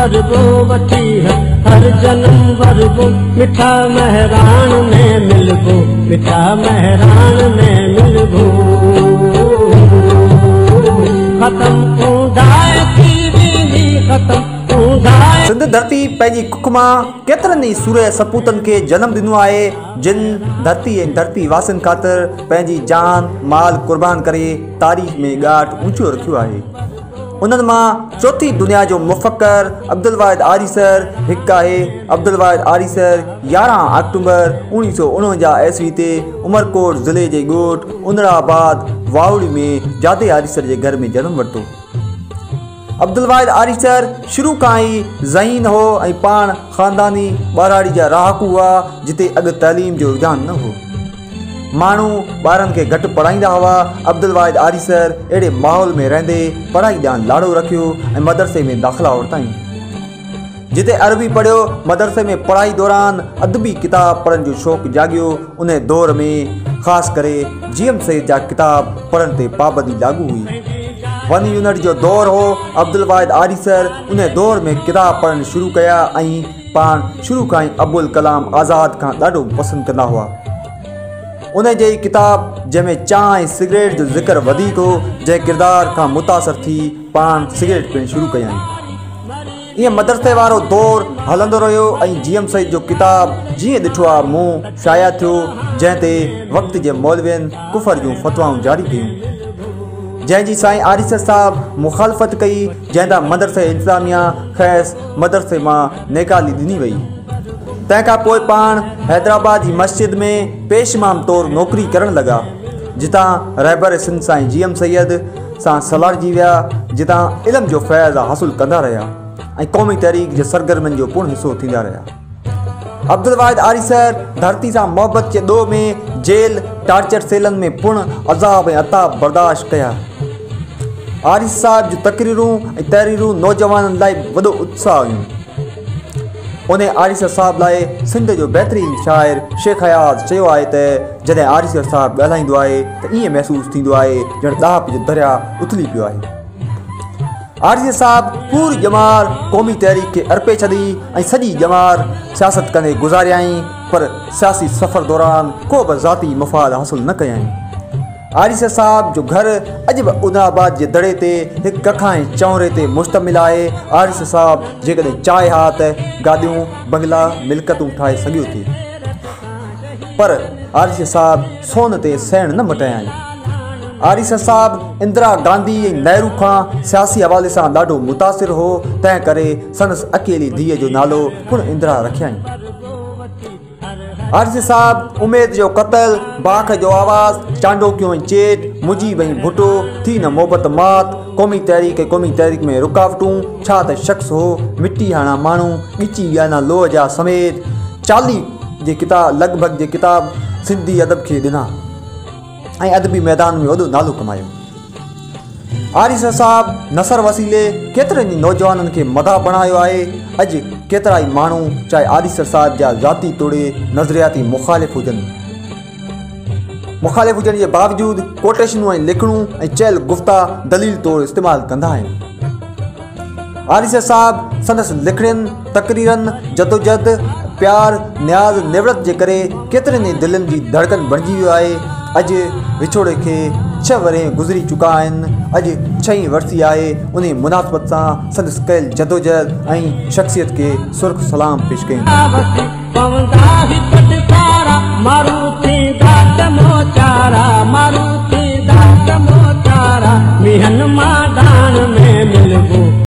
وربو وٺي هر جنم وربو، مٺا مهراڻ ۾ ملبو، مٺا مهراڻ ۾ ملبو. ختم اونداهي ٿي ويندي، ختم اونداهي. سنڌ ڌرتي پنهنجي ڪک مان ڪيترن ئي سورهيه سپوتن کي جنم ڏنو آهي، جن ڌرتي ۽ ڌرتي واسين خاطر پنهنجي جان مال قربان ڪري تاريخ ۾ ڳاٽ اوچو رکيو آهي. انهن مان چوٿين دنيا جو مفڪر عبدالواحد آريسر هڪ آهي. عبدالواحد آريسر 11 آڪٽوبر 1949 عيسوي تي عمرڪوٽ ضلعي جي ڳوٺ انڙ آباد واهوڙي ۾ جادي آريسر جي گهر ۾ جنم ورتو. عبدالواحد آريسر شروع کان ئي ذهين هو ۽ پاڻ خانداني ٻهراڙي جا رهاڪو هئا، جتي اڳ تعليم جو رجحان نه هو. ماڻهو ٻارن کي گهٽ پڙهائيندا هئا. عبدالواحد آريسر اهڙي ماحول ۾ رهندي پڙهائي ڏانهن لاڙو رکيو ۽ مدرسي ۾ داخلا ورتائين، جتي عربي پڙهيو. مدرسي ۾ پڙهائي دوران ادبي ڪتاب پڙهڻ جو شوق جاڳيو. انهي دور ۾ خاص ڪري جي ايم سيد جا ڪتاب پڙهڻ تي پابندي لاڳو هئي. ون يونٽ جو دور هو. عبدالواحد آريسر انهي دور ۾ ڪتاب پڙهڻ شروع ڪيا ۽ پاڻ شروع کان ئي ابوالڪلام آزاد کان ڏاڍو پسند ڪندا هئا. انهي جي ئي ڪتاب جنهن ۾ چانهه ۽ سگريٽ جو ذڪر وڌيڪ هو، جنهن ڪردار کان متاثر ٿي پاڻ سگريٽ پيئڻ شروع ڪيائين. ائين مدرسي وارو دور هلندو رهيو ۽ جي ايم سيد جو ڪتاب جيئن ڏٺو آ مون شايع ٿيو، جنهن تي وقت جي مولوين ڪفر جون فتوائون جاري ڪيون، جنهن جي سائين آريسر صاحب مخالفت ڪئي، جنهن تان مدرسي انتظاميا کيس مدرسي مان نيڪالي ڏني وئي. تنهن کان پوء پاڻ حيدرآباد جي مسجد ۾ پيش امام طور نوڪري ڪرڻ لڳا، جتان رهبر سنڌ سائين جي ايم سيد سان سلهاڙجي ويا، جتان علم جو فيض حاصل ڪندا رهيا ۽ قومي تحريڪ جي سرگرمين جو پڻ حصو ٿيندا رهيا. عبدالواحد آريسر ڌرتي سان محبت جي ڏوهه ۾ جيل، ٽارچر سيلن ۾ پڻ عذاب ۽ عتاب برداشت ڪيا. آريسر صاحب جون تقريرون ۽ تحريرون نوجوانن لاء وڏو اتساهه هيون. انهي آريسر صاحب لاء سنڌ جو بهترين شاعر شيخ اياز چيو آهي ته جڏهن آريسر صاحب ڳالهائيندو آهي ته ائين محسوس ٿيندو آهي ڄڻ ڏاهپ جو درياء اٿلي پيو آهي. آريسر صاحب پوري ڄمار قومي تحريڪ کي ارپي ڇڏي ۽ سڄي ڄمار سياست ڪندي گذاريائين، پر سياسي سفر دوران ڪو به ذاتي مفاد حاصل نه ڪيائين. آريسر صاحب جو گهر اڄ به ادن آباد جي دڙي تي هڪ ڪکائين چؤنري تي مشتمل آهي. آريسر صاحب جيڪڏهن چاهي ها ته گاڏيون، بنگلا، ملڪيتون ٺاهي سگهيو ٿي، پر آريسر صاحب سون تي سيڻ نه مٽايائين. آريسر صاحب اندرا گانڌي ۽ نهرو کان سياسي حوالي سان ڏاڍو متاثر هو، تنهن ڪري سندس اڪيلي ڌيء جو نالو پڻ اندرا رکيائين. آريسر صاحب اميد جو قتل، باک جو آواز، چانڊوڪيون ۽ چيٽ، مجيب ۽ ڀٽو، ٿي نه محبت مات، قومي تحريڪ ۽ قومي تحريڪ ۾ رڪاوٽون، ڇا ته شخص هو، مٽي هاڻا ماڻهو، ڳچي ڳانا لوهه جا سميت 40 جي ڪتاب لڳ ڀڳ جي ڪتاب سنڌي ادب کي ڏنا ۽ ادبي ميدان ۾ وڏو نالو ڪمايو. آريسر صاحب نثر وسيلي ڪيترن ئي نوجوانن کي مداح بڻايو آهي. اڄ ڪيترائي ماڻهو چاهي آريسر صاحب جا ذاتي توڙي نظرياتي مخالف هجن، مخالف هجڻ جي باوجود ڪوٽيشنون ۽ لکڻون ۽ چيل گفتا دليل طور استعمال ڪندا آهن. آريسر صاحب سندس لکڻين، تقريرن، جدوجهد، پيار، نياز نوڙت جي ڪري ڪيترين ئي دلين جي ڌڙڪن بڻجي ويو آهي. اڄ وڇوڙي کي 6 ورهيه گذري چڪا آهن. اڄ ڇهين ورسي آهي. انهي مناسبت سان سندس ڪيل جدوجهد ۽ شخصيت کي سرخ سلام پيش ڪيون ٿا. پوندا هي